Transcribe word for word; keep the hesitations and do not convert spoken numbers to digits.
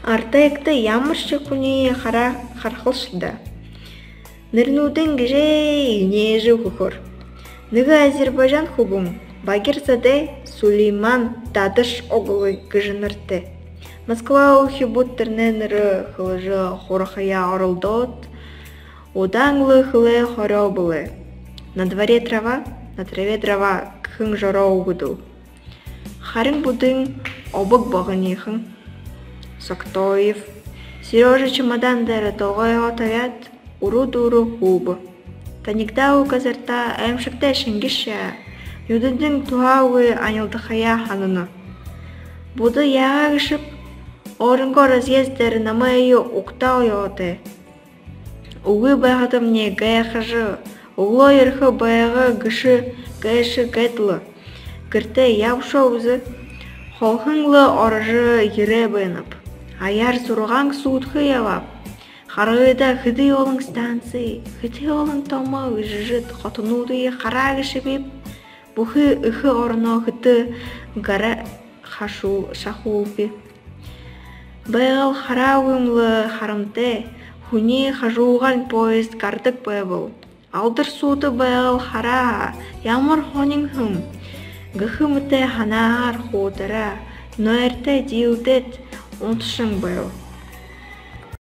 Артекта ямаршье хүниие хараа харахалши даа. Нэрэнүүдынь гэжэ энеэжэ үгэхөөр. Нэгэ Азербайджан хүбүүн Багирзаде Сулейман Дадашоглу гэжэ нэрэтэй. Москва үхибүүд тэрэнэй нэрэ хэлэжэ һурахаяа оролдоод, удаан лэ хэлээ хорёо бэлэй. На дворе трава, на траве дрова гэһэн жороо үгэдэл. Харин бүдүүн обог богонихон Соктоев Серёжа чемодан дээрэ толгойгоо табяад, үрэ дүүрээ һууба. Танигдаагүй газарта аймшагтай шэнгишье, нюдэндэнь туһаагүй анилдахаяа һанана. Будда яагаа гээшэб, өөрынгөө разъезд дээрэ намайе угтаал ёһотой. Үгы байхадамни гайхажа, үглөө ерэхэ байгаа гээшэ, гээшэ гээд лэ гэртээ ябашоо бэзэ. Холохон лэ орожо ерээ байнаб. Аяар зургаан суудха ябааб. Харгыда хэды олон станци, хэды олон томо эжэжэд хотонуудые хараа гээшэбиб. Бүхы эхэ ороноо хэтэ гараа хашуу-, шахуулби. Байгал хараагүйм лэ харамтай, хүнэй хажуугаар поезд гарадаг байбал. Алдар суута Байгал хараа, ямар һонин һэм гэхэ мэтэ һанаагаар хутараа, нойртой диилдээд унташан байба.